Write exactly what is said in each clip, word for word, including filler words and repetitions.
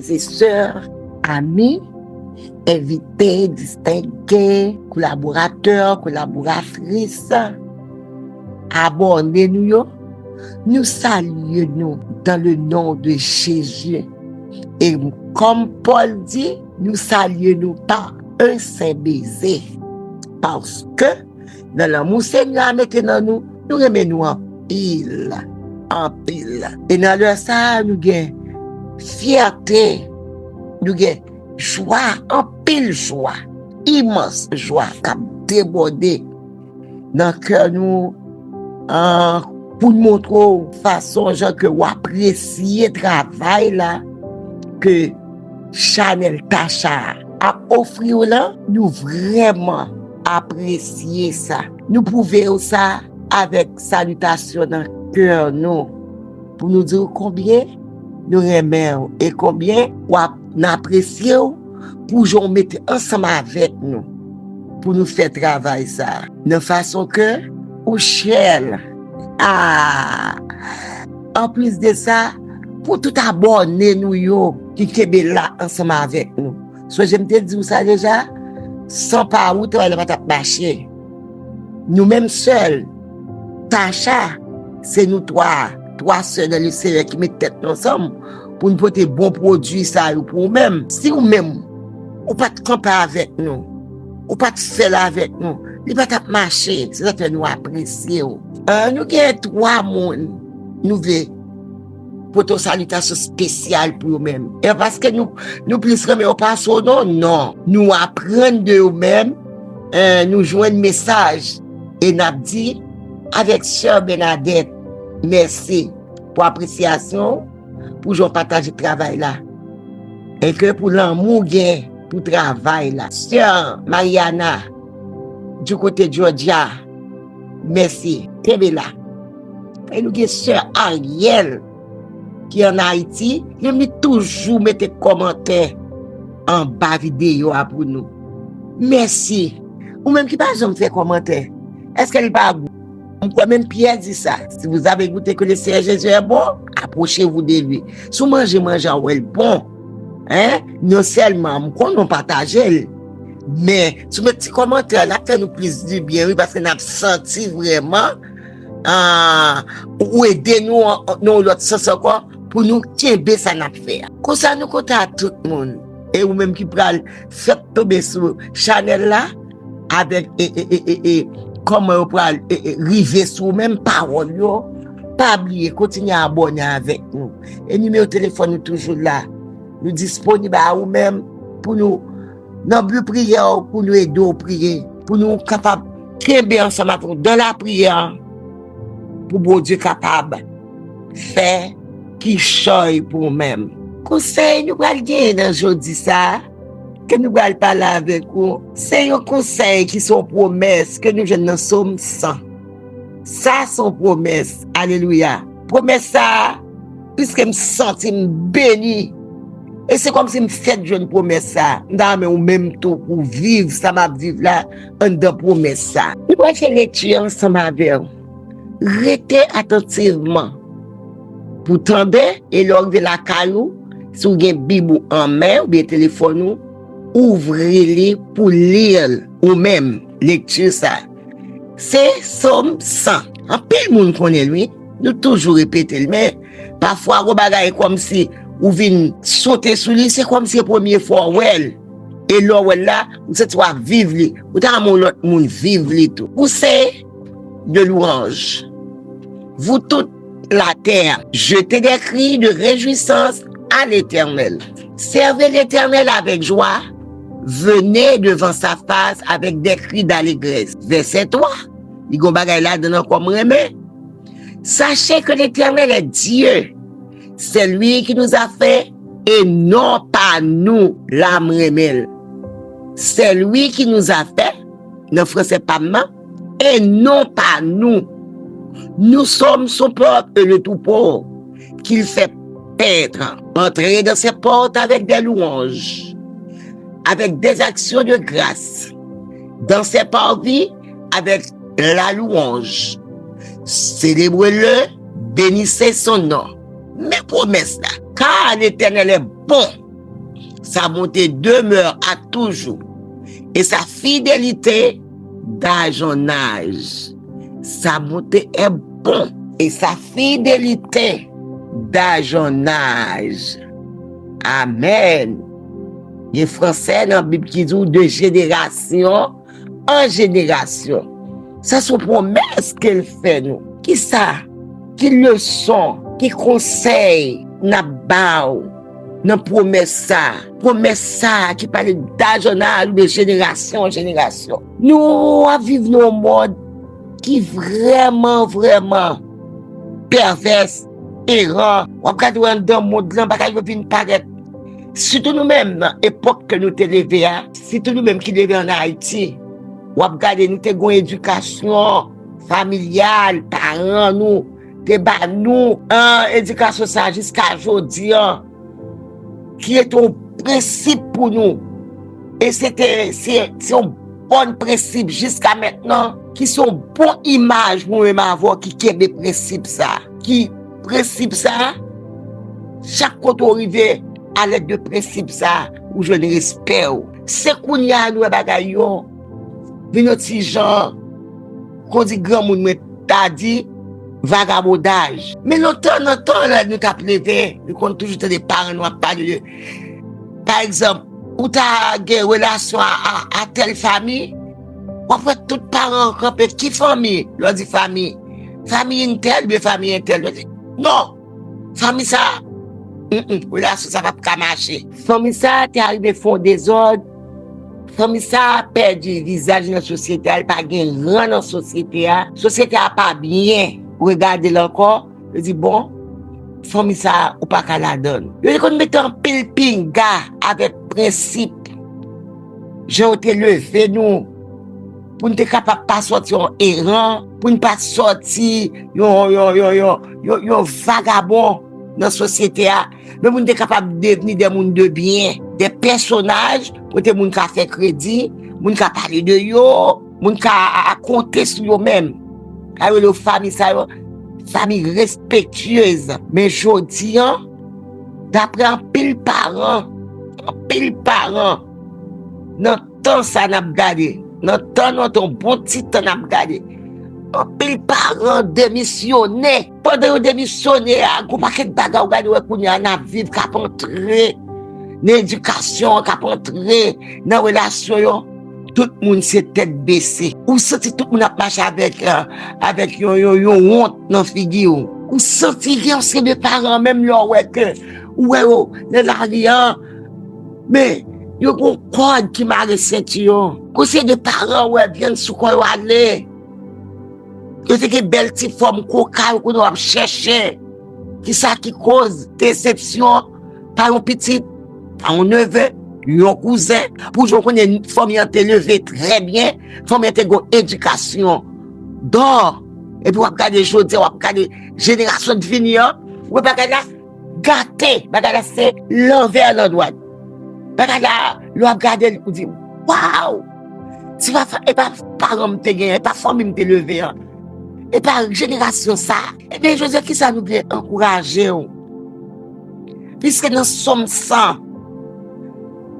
Frè, sè, ami, envite, distenge, kolaboratè, kolaboratris, abòne nou yo, nou salye nou dans le nom de Jésus. E kòm Pòl di, nou salye nou pa un sen beze. Paske nan lanmou Senyè a mete nan nou, nou renmen nou anpil, anpil. E nan lè sa a, nou gen fyète, nou gen jwa, anpil jwa, imans jwa k ap debòde nan kè nou, an, pou n montre w fason jan ke w apresye travay la ke chanèl Tacha a ap ofri w lan. Nou vrèman apresye sa. Nou pwouve w sa avèk salitasyon nan kè nou, pou nou di w konbyen nou renmen w e konbyen w ap, n apresye w pou jan w mete ansanm avèk nou pou nou fè travay sa a, nan fason ke ou chè l. A! Anplis de sa, pou tout abòne nou yo ki kenbe la ansanm avèk nou. Sonje m te di w sa deja, san pa ou, travay la pa t ap mache. Nou menm sèl, Tacha, se nou twa, twa sè nan le Senyè ki met tèt nou ansanm pou n pote bon pwodui sa yo pou ou menm. Si ou menm, ou pa t kanpe avèk nou, ou pa t fè l avèk nou, li pa t ap mache. Se sa k fè nou apresye w. An, nou gen twa moun nou vle pote yon salitasyon espesyal pou yo menm. E pa paske nou, nou plis renmen yo pase w, non, non. Nou aprann de yo menm, en, nou jwenn mesaj e n ap di avèk sè Bènadèt, mèsi pou apresyasyon w, pou jan w pataje travay la. E ke pou lanmou w gen pou travay la. Sè Mariana, du kote Georgia, mèsi. Kenbe la. E nou gen sè Ariel ki ann Ayiti, menm li toujou mete kòmantè anba videyo a pou nou. Mèsi. Ou menm ki pa janm fè kòmantè, èske li pa gou? M kwè menm Pyè di sa, si vous avez goûté que le Seigneur Jésus est bon, approchez-vous de lui. Si w manje manje a, w wè l bon, en, non sèlman m konnen w pataje l, men si w met ti kòmantè, l ap fè nou plis dibyen, wi, paske n ap santi vrèman, ah, ou ede nou an, nan yon lòt sans ankò, pou nou kenbe sa n ap fè a. Konsa, nou kontan ak tout moun. E ou menm ki pral fèk tonbe sou chanèl la, avèk, e, e, e, e, e, kòman yo pral, e, e, rive sou ou menm, pawòl yo, pa bliye, kontinye abòne avèk nou. E nimewo telefòn nou toujou la. Nou disponib a ou menm pou nou, nan bi priyè w, pou nou ede w priye, pou nou kapab kenbe ansanm avèk ou dans la prière, pou Bondye kapab fè kichòy pou ou menm. Konsèy nou pral genyen nan jodi sa a, ke nou pral pale avèk ou, se yon konsèy ki se yon pwomès ke nou jwenn nan Sòm san. Sa se yon pwomès. Alelouya. Pwomès sa a, piske m santi m beni, e se kòmsi m fèk jwenn pwomès sa a. M ta renmen ou menm tou pou w viv sa m ap viv la anndan pwomès sa a. Nou pral fè lekti ansanm avè w. Rete atantivman pou tande, e lè w rive lakay ou, si w gen Bib ou an men oubyen telefòn ou, ouvri li pou li l ou menm, lekti sa. Se Sòm san. Anpil moun konnen l, wi. Nou toujou repete l, men pafwa, gon bagay kòmsi ou vin sote sou li, se kòmsi se premye fwa w wè l. E lè w wè l la, ou santi w ap viv li. Ou ta renmen yon lòt moun viv li tou. Poussez de louanges, vous toute la terre, jetez des cris de réjouissance à l'Éternel. Servez l'Éternel avec joie, venez devant sa face avec des cris d'allégresse. Vèsè twa, li gon bagay ladan l ankò m renmen. Sachez que l'Éternel est Dieu. C'est lui qui nous a fait et non pas nous. La m renmen l. C'est lui qui nous a fait, nan fransè pa m nan, et non pas nous. Nous sommes son peuple et le troupeau qu'il fait paître. Entrez dans ses portes avec des louanges, avec des actions de grâce, dans ses parvis avec la louange. Célébrez-le, bénissez son nom. Men pwomès la. Car l'Éternel est bon, Sa bonte demè a toujou. E sa fidelite dajonnaj. Sa bonte è bon. E sa fidelite dajonnaj. Amèn. Gen fransè nan Bib ki di w de jenerasyon an jenerasyon. Sa se yon pwomès ke l fè nou. Kisa? Ki leson? Ki konsèy n ap ba w nan pwomès sa? Pwomès sa ki pale dajonnaj de jenerasyon an jenerasyon. Nou ap viv nan yon mond ki vrèman, vrèman pèvès, eran. W ap gade w anndan mond lan, bagay yo vin parèt. Sitou nou menm, nan epòk ke nou te leve a, sitou nou menm ki leve ann Ayiti, w ap gade nou te gon edikasyon familyal, paran nou te ba nou, an, edikasyon sa jiska jodi an, ki rete yon prensip pou nou. E se te, se, se yon bòn prensip jiska mentnan, ki se yon bon imaj pou mwen menm avè w ki kenbe prensip sa. Ki prensip sa, chak kote w rive, alèd de prensip sa, ou jwenn respè w. Se kounye a nou wè bagay yo vin yon ti jan, kon di granmoun mwen ta di, vagabondaj. Men lontan, nan tan lè nou t ap leve, nou konn toujou tande paran nou ap pale de, pa egzanp, ou ta gen relasyon a, a, a tèl fanmi, w ap wè tout paran an kanpe, ki fanmi? Lè w di fanmi, fanmi entèl oubyen fanmi entèl. Yo di, non, fanmi sa, mm, mm, relasyon sa p ap ka mache. Fanmi sa te arive fè yon dezòd. Fanmi sa pèdi vizaj nan sosyete a, li pa gen ran nan sosyete a. Sosyete a pa byen regade l ankò. Yo di, bon, fanmi sa, ou pa ka ladan l. Yo te konn mete anpil pinga avèk prensip. Jan yo te leve nou, pou n te kapab pa sòti yon eran, pou n pa sòti yon, yon, yon, yon, yon, yon vagabon nan sosyete a, men pou n te kapab devni de moun de byen, de pèsonaj kote moun ka fè kredi, moun ka pale de yo, moun ka a, a konte sou yo menm. Sa yo rele yo fanmi sa yo, fanmi respektyez. Men jodi an, daprè anpil paran, anpil paran, nan tan sa n ap gade, nan tan nou, yon bon ti tan n ap gade, anpil paran demisyone. Pandan yo demisyone a, gon pakèt bagay ou gade, wè kounye a n ap viv k ap antre nan edikasyon an, k ap antre nan relasyon yo. Tout moun se tèt bese. Ou santi tout moun ap mache avèk, eh, avèk yon, yon, yon wont nan figi w. Ou santi gen yon seri de paran, menm lè w wè ke, ou wè yo nan lari an, men yo gon kòd ki mare senti yo. Gon seri de paran, ou wè vyann sou kò yo ale. Yo te gen bèl ti fòm koka yo konnen w ap chèche. Kisa ki koz desepsyon pa yon pitit, pa yon neve, yon kouzen? Pou jan w konnen fanmi an te leve trè byen, fanmi an te gen yon edikasyon dò. Epi w ap gade jodi a, w ap gade jenerasyon k vini an, ou wè bagay la gate, bagay la se lanvè landwat. Bagay la, lè w ap gade l, ou di, waw! Se pa, e pa paran m te genyen, e pa fanmi m te leve an, e pa jenerasyon sa. Ebyen, jodi a, kisa nou vle ankouraje w? Piske nan Sòm san,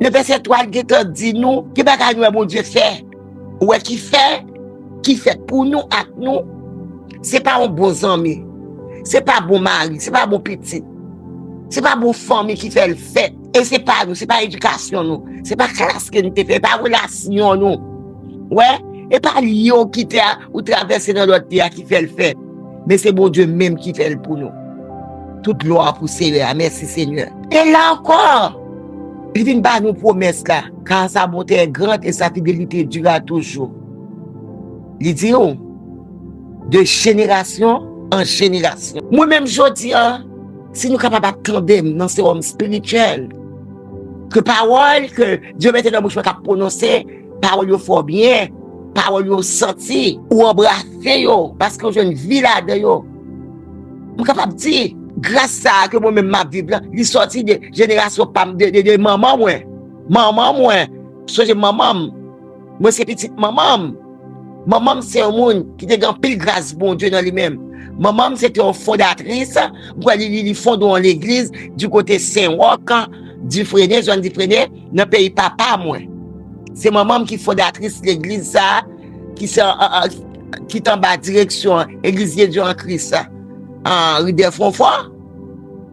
nan vèsè twa, l gentan di nou, gen bagay nou wè Bondye fè. Ou wè ki fè, ki fèt pou nou ak nou, se pa yon bon zanmi, se pa bon mari, se pa bon pitit, se pa bon fanmi ki fè l fèt. E se pa nou, se pa edikasyon nou, se pa klas ke nou te fè, e pa relasyon nou. Wè, e pa lye w kite a, ou travèse nan lòt lye a ki fè l fèt. Men se Bondye menm ki fè l pou nou. Tout glwa pou Seyè a. Mèsi, Senyè. E la ankò, li vin ba nou pwomès la. Car sa bonté est grande et sa fidélité dure à toujours. Li di w, de jenerasyon an jenerasyon. Mwen menm jodi a, si nou kapab ap tande m nan sewòm espirityèl, ke pawòl ke Dye mete nan bouch mwen k ap pwononse, pawòl yo fè w byen, pawòl yo santi, ou anbrase yo, paske w jwenn vi ladan yo. M kapab di, gras sa a ke mwen menm m ap viv lan, li sòti de jenerasyon pa m, de, de, de manman mwen. Manman mwen, sonje manman m, mwen se pitit manman m. Manman m se yon moun ki te gen anpil gras Bondye nan li menm. Manman m se te yon fondatris, m kwè li, li, li fonde yon legliz di kote Sen Wòk, Difrene, zòn Difrene, nan peyi papa mwen. Se manman m ki fondatris legliz sa a, ki se, an- an- ki t anba direksyon Église de Dieu en Christ, an Ri Dèfonfò.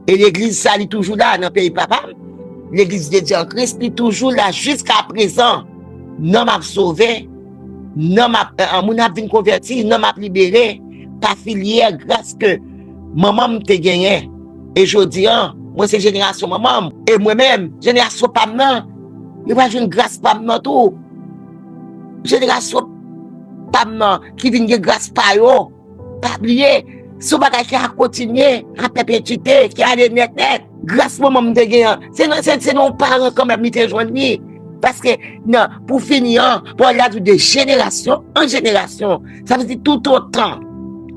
E legliz sa, li toujou la nan peyi papa m. Legliz de Dieu en Christ, li toujou la jiska prezan. Nanm ap sove, nanm ap, eh, moun ap vin konvèti, nanm ap libere pa filyè gras ke manman m te genyen. E jodi an, mwen se jenerasyon manman m. E mwen menm, jenerasyon pa m nan, yo pral jwenn gras pa m nan tou. Jenerasyon pa m nan ki vin gen gras pa yo. Pa bliye, se yon bagay ki a kontinye, a pèpetyite, ki ale nèt nèt. Gras manman m te gen an, se nan, se, se nan yon paran kanmenm li te jwenn li. Paske nan, pou fini an, pawòl la di de jenerasyon an jenerasyon. Sa vle di toutotan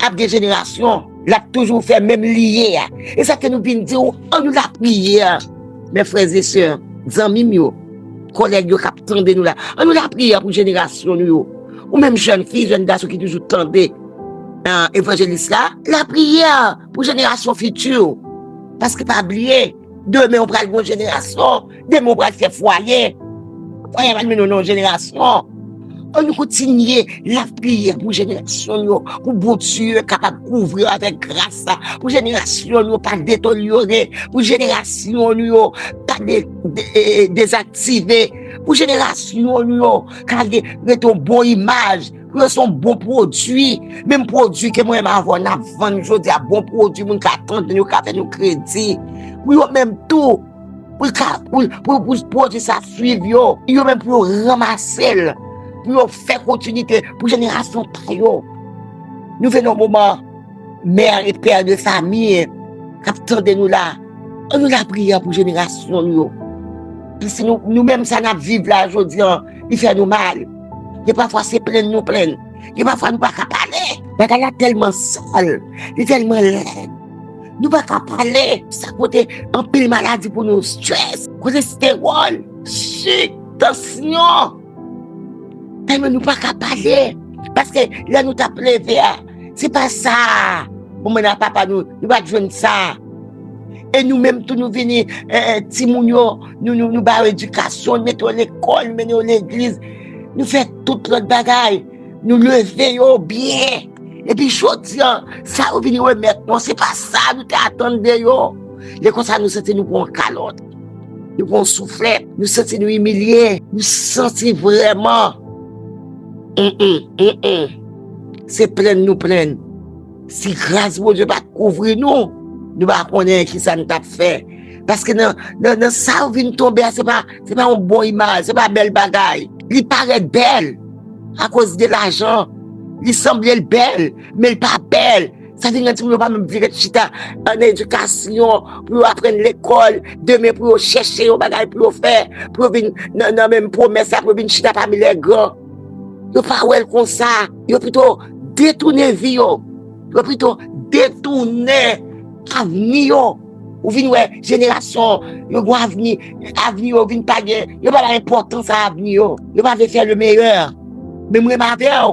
ap gen jenerasyon, l ap toujou fè menm liye a. E sa ke nou vin di w, ann nou lapriyè. Men frè e sè, zanmi m yo, kòlèg yo k ap tande nou la, ann nou lapriyè pou jenerasyon nou yo. Ou menm jèn fi, jèn gason ki toujou tande, ah, evanjelis la, lapriyè pou jenerasyon fiti. Paske pa bliye, demen ou pral gen yon jenerasyon, demen ou pral fè fwaye. Fwaye a pral mennen w nan yon jenerasyon. Ann nou kontinye lapriyè pou jenerasyon nou yo, pou Bondye kapab kouvri yo avèk gras la, pou jenerasyon nou yo pa deteryore, pou jenerasyon nou yo pa de, de, e, e, dezaktive, pou jenerasyon nou yo ka gen, rete yon bon imaj, pou yo se yon bon pwodui, menm pwodui ke mwen menm avè w n ap vann jodi a, bon pwodui, moun ka tande, yo ka fè nou kredi, pou yo menm tou, pou l ka, pou, pou, pou pwodui sa swiv yo, yo menm pou yo ranmase l, pou yo fè kontinite pou jenerasyon pa yo. Nou vin nan moman, mè e pè de famiy k ap tande nou la, ann nou lapriyè pou jenerasyon nou yo. Paske nou, nou menm sa n ap viv la jodi an, li fè nou mal. Gen pafwa se plenn nou plenn. Gen pafwa nou pa ka pale. Bagay la tèlman sal, li tèlman lèd. Nou pa ka pale. Sa pote anpil maladi pou nou, strès, kolestewòl, sik, tansyon. Tèlman nou pa ka pale. Paske lè nou t ap leve a, se pa sa. Manman ak papa nou, nou pa t jwenn sa. E nou menm tou nou vini, eh, eh, timoun yo, nou, nou, nou ba yo edikasyon, nou mete yo lekòl, nou mennen yo legliz. Nou fè tout lòt bagay. Nou leve yo byen. Epi jodi an, sa yo vini remèt nou, se pa sa nou te atann de yo. Lè konsa nou santi nou pran yon kalòt. Nou pran yon souflèt. Nou santi nou imilye. Nou santi vrèman, mm, mm, mm, mm. Se plenn nou plenn. Si gras Bondye pa t kouvri nou, nou pa konnen kisa n t ap fè. Paske nan, nan, nan sa yo vin tonbe a, se pa, se pa yon bon imaj, se pa bèl bagay. Li parèt bèl akoz de lajan. Li sanble l bèl, men l pa bèl. Sa vin rann timoun yo pa menm vle ret chita an edikasyon, pou yo aprann lekòl, demen pou yo chèche yon bagay pou yo fè, pou yo vin nan, nan menm pwomès la, pou yo vin chita pami lè gran. Yo pa wè l konsa. Yo pito detounen vi yo. Yo pito detounen avni yo. Ou vin wè jenerasyon yo gon avni, avni yo vin pa gen, yo pa bay enpòtans a avni yo. Yo pa vle fè le meyè. Men mwen menm avè w,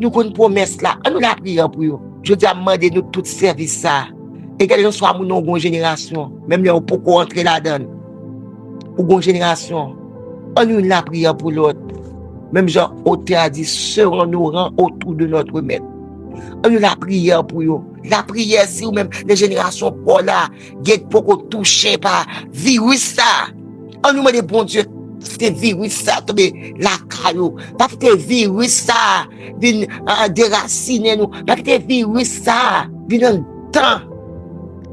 nou konn pwomès la. Ann nou lapriyè pou yo. Jodi a, m mande nou tout sèvis sa. E kèlkanswa moun nan, ou gon jenerasyon, menm lè ou poko antre ladan l, ou gon jenerasyon. Ann youn lapriyè pou lòt. Menm jan otè a di, serrons nos rangs autour de notre maître. Ann nou lapriyè pou yo. Lapriyè, si ou menm nan jenerasyon pa w la, gen poko touche pa viris sa. Ann nou mande Bondye kite viris sa tonbe lakay ou. Pa kite viris sa vin, ah, derasinen nou. Pa kite viris sa vin anndan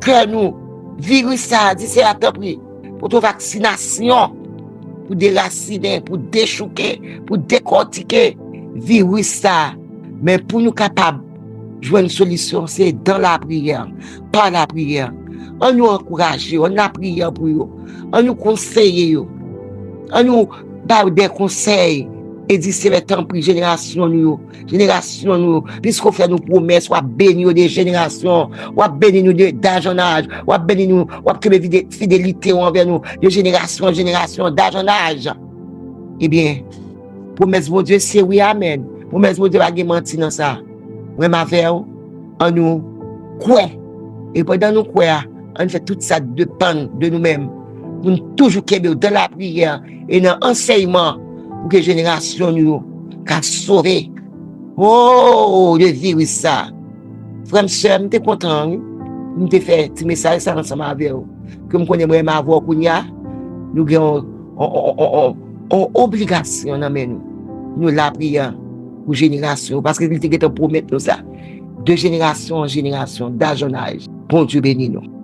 kè nou. Viris sa, di Seyè a, tanpri, pote vaksinasyon pou derasinen, pou dechouke, pou dekòtike viris sa. Men pou nou kapab jwenn solisyon, se dan lapriyè, pa lapriyè. Ann nou ankouraje yo, ann lapriyè pou yo. Ann nou konseye yo. Ann nou ba yo de konsèy e di, Senyè, tanpri, jenerasyon nou yo, jenerasyon nou yo, piske w fè nou pwomès, w ap beni yo de jenerasyon, w ap beni nou de, d'âge en âge, w ap beni nou, w ap kenbe fide-, fidelite w anvè nou de jenerasyon an jenerasyon, d'âge en âge. Ebyen, pwomès Bondye se wi, amèn. Pwomès Bondye pa gen manti nan sa. Mwen menm avè w, ann nou kwè. E pandan nou kwè a, ann fè tout sa depann de nou menm. pou n toujou kenbe w dan lapriyè e nan ansèyman pou ke jenerasyon nou yo ka sove. Oh, de viris sa. Frè m, sè m, m te kontan, wi. M te fè ti mesaj sa ansanm avè w. Ke m konnen mwen menm avè w kounye a, nou gen yon, yon, yon, yon, yon obligasyon nan men nou. Nou lapriyè pou jenerasyon yo, paske li te gentan pwomèt nou sa. De jenerasyon an jenerasyon, d'âge en âge. Bondye beni nou.